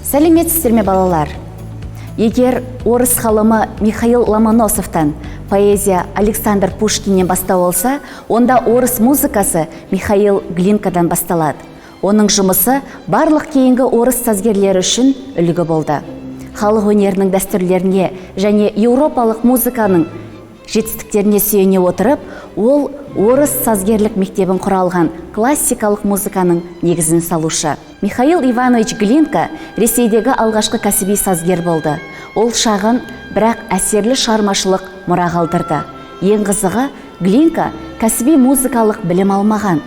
Сәлеметсіздер ме, балалар? Егер орыс ғалымы Михаил Ломоносовтан поэзия Александр Пушкиннен бастау алса, онда орыс музыкасы Михаил Глинкадан басталады. Оның жұмысы барлық кейінгі орыс сазгерлері үшін үлгі болды. Халық өнерінің дәстүрлеріне және еуропалық музыканың жетістіктеріне сүйене отырып, ол орыс сазгерлік мектебін құра алған классикалық музыканың негізін салушы. Михаил Иванович Глинка Ресейдегі алғашқы кәсіби сазгер болды. Ол шағын, бірақ әсерлі шығармашылық мұра қалдырды. Ең қызығы, Глинка кәсіби музыкалық білім алмаған.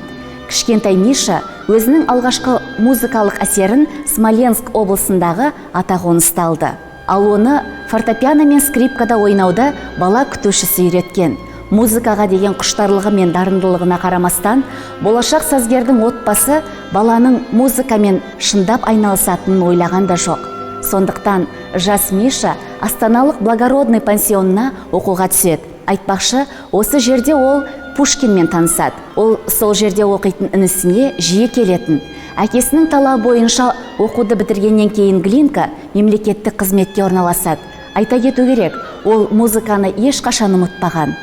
Кішкентай Миша өзінің алғашқы музыкалық әсерін Смоленск облысындағы атақоныста алды. Ал оны фортепиано мен скрипкада ойнауды бала күтушісі үйреткен. Музыкаға деген құштарлығы мен дарындылығына қарамастан, болашақ сазгердің отбасы баланың музыкамен шындап айналысатынын ойлаған да жоқ. Сондықтан жас Миша Астаналық благородный пансионына оқуға түседі. Айтпақшы, осы жерде ол Пушкинмен танысады. Ол сол жерде оқитын інісіне жиі келетін. Әкесінің талабы бойынша оқуды бітіргеннен кейін Глинка мемлекеттік қызметке орналасады. Айта кету керек, ол музыканы ешқашан ұмытпаған.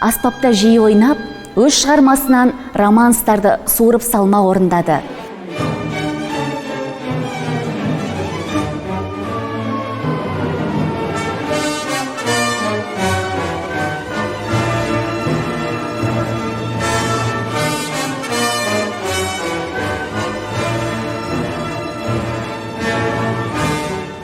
Аспапта жиі ойнап, өз шығармасынан романстарды суырып салма орындады.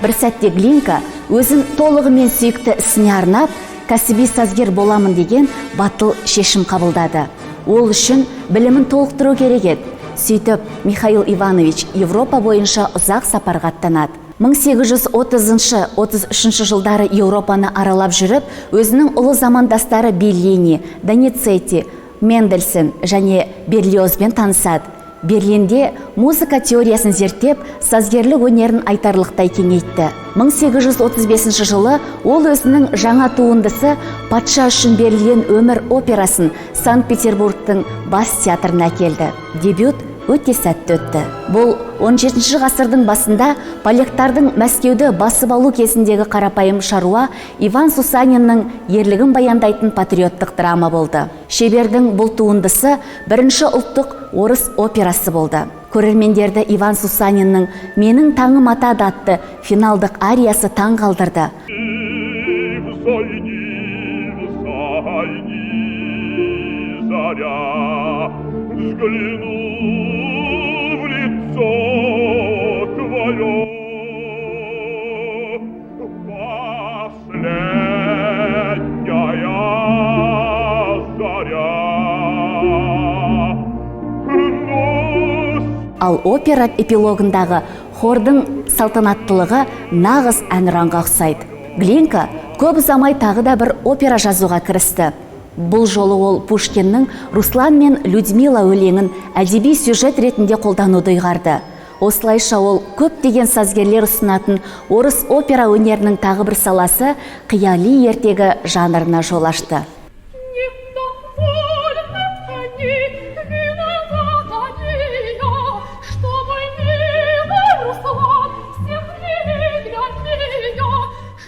Бір сәтте Глинка өзін толығымен сүйікті ісіне арнап, кәсіби сазгер боламын деген батыл шешім қабылдады. Ол үшін білімін толықтыру керек еді. Сөйтіп, Михаил Иванович Европа бойынша ұзақ сапарға аттанады. 1830-33 жылдары Еуропаны аралап жүріп, өзінің ұлы замандастары Беллини, Доницетти, Мендельсон және Берлиозбен танысады. Берлинде музыка теориясын зерттеп, сазгерлік өнерін айтарлықтай кеңейтті. 1835 жылы ол өзінің жаңа туындысы «Патша үшін берілген өмір» операсын Санкт-Петербургтың бас театрына әкелді. Дебют өте сәтті өтті. Бұл 17 ғасырдың басында поляктардың Мәскеуді басып алу кезіндегі қарапайым шаруа Иван Сусаниннің ерлігін баяндайтын патриоттық драма болды. Шебердің бұл туындысы бірінші ұлттық орыс операсы болды. Көрермендерді Иван Сусаниннің «Менің таңым атады» атты финалдық ариясы таң қалдырды. Заря, взгляну в лицо твое. Последняя заря. Ал опера эпилогындағы хордың салтанаттылығы нағыз әнұранға ұқсайды. Глинка көп ұзамай тағы да бір опера жазуға кірісті. Бұл жолы ол Пушкиннің «Руслан мен Людмила» өлеңін әдеби сюжет ретінде қолдануды ұйғарды. Осылайша ол көптеген сазгерлер ұсынатын орыс опера өнерінің тағы бір саласы қияли ертегі жанрына жол ашты. Недовольны они, виновата не я, что мой милый Руслан всех для меня.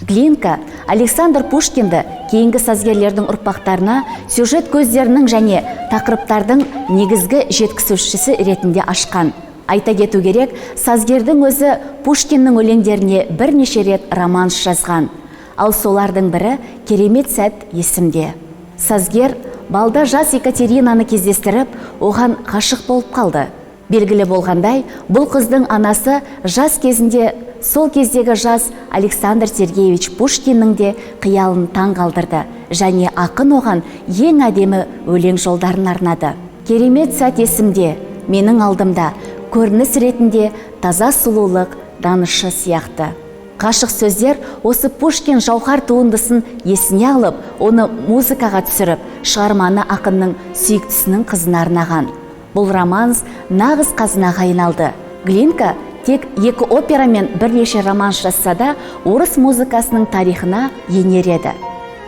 Глинка Александр Пушкинді кейінгі сазгерлердің ұрпақтарына сюжет көздерінің және тақырыптардың негізгі жеткізушісі ретінде ашқан. Айта кету керек, сазгердің өзі Пушкиннің өлеңдеріне бірнеше рет романс жазған. Ал солардың бірі «Керемет сәт есімде». Сазгер балда жас Екатеринаны кездестіріп, оған ғашық болып қалды. Белгілі болғандай, бұл қыздың анасы жас кезінде сол кездегі жас Александр Сергеевич Пушкиннің де қиялын таң қалдырды және ақын оған ең әдемі өлең жолдарын арнады. Керемет сәт есімде, менің алдымда, көрініс ретінде таза сұлулық данышы сияқты. Ғашық сөздер осы Пушкин жауһар туындысын есіне алып, оны музыкаға түсіріп, шығарманы ақынның сүйіктісінің қызына арнаған. Бұл романс нағыз қазынаға айналды. Глинка тек екі опера мен бірнеше романс жазса да, орыс музыкасының тарихына енер еді.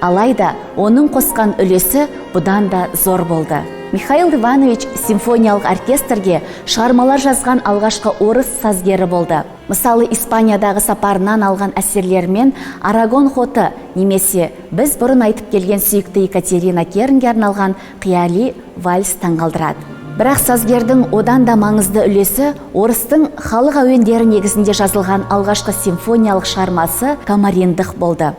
Алайда оның қосқан үлесі бұдан да зор болды. Михаил Иванович симфониялық оркестрге шығармалар жазған алғашқы орыс сазгері болды. Мысалы, Испаниядағы сапарынан алған әсерлерімен Арагон хоты немесе біз бұрын айтып келген сүйікті Екатерина Кернге арналған қияли вальс таңғалдырады. Бірақ сазгердің одан да маңызды үлесі орыстың халық әуендері негізінде жазылған алғашқы симфониялық шығармасы «Комариндық» болды.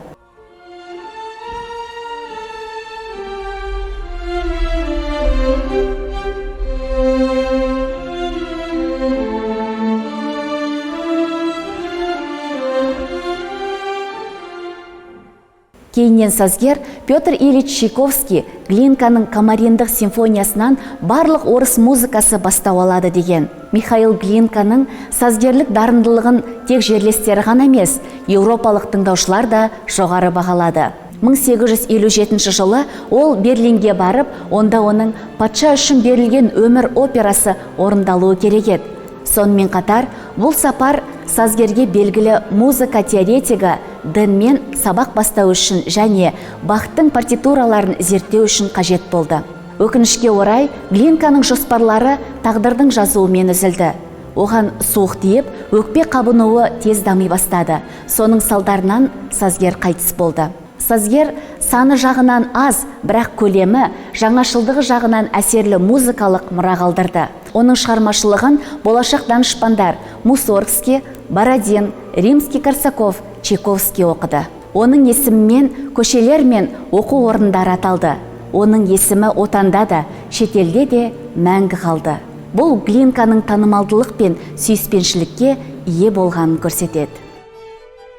Кейіннен сазгер Петр Ильич Чайковский Глинканың Комариндық симфониясынан барлық орыс музыкасы бастау алады деген. Михаил Глинканың сазгерлік дарындылығын тек жерлестері ғана емес, еуропалық тыңдаушылар да жоғары бағалады. 1857 жылы ол Берлинге барып, онда оның «Патша үшін берілген өмір» операсы орындалуы керек еді. Сонымен қатар, бұл сапар сазгерге белгілі музыка теоретигі Денмен сабақ бастау үшін және Бахтың партитураларын зерттеу үшін қажет болды. Өкінішке орай, Глинканың жоспарлары тағдырдың жазуымен үзілді. Оған суық тиіп, өкпе қабынуы тез дами бастады. Соның салдарынан сазгер қайтыс болды. Сазгер саны жағынан аз, бірақ көлемі, жаңашылдығы жағынан әсерлі музыкалық мұра қалдырды. Оның шығармашылығын болашақ данышпандар Мусоргский, Бородин, Римский-Корсаков, Чайковский оқыды. Оның есімімен көшелер мен оқу орындары аталды. Оның есімі отанда да, шетелде де мәңгі қалды. Бұл Глинканың танымалдылық пен сүйіспеншілікке ие болғанын көрсетеді.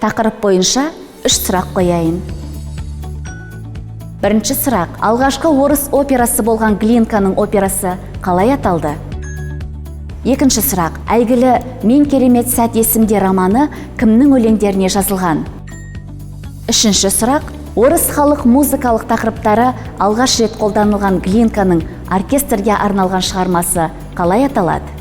Тақырып бойынша 3 сұрақ қояйын. Бірінші сұрақ. Алғашқы орыс операсы болған Глинканың операсы қалай аталды? Екінші сұрақ. Әйгілі «Мен керемет сәт есімде» романы кімнің өлеңдеріне жазылған? Үшінші сұрақ. Орыс халық музыкалық тақырыптары алғаш рет қолданылған Глинканың оркестрге арналған шығармасы қалай аталады?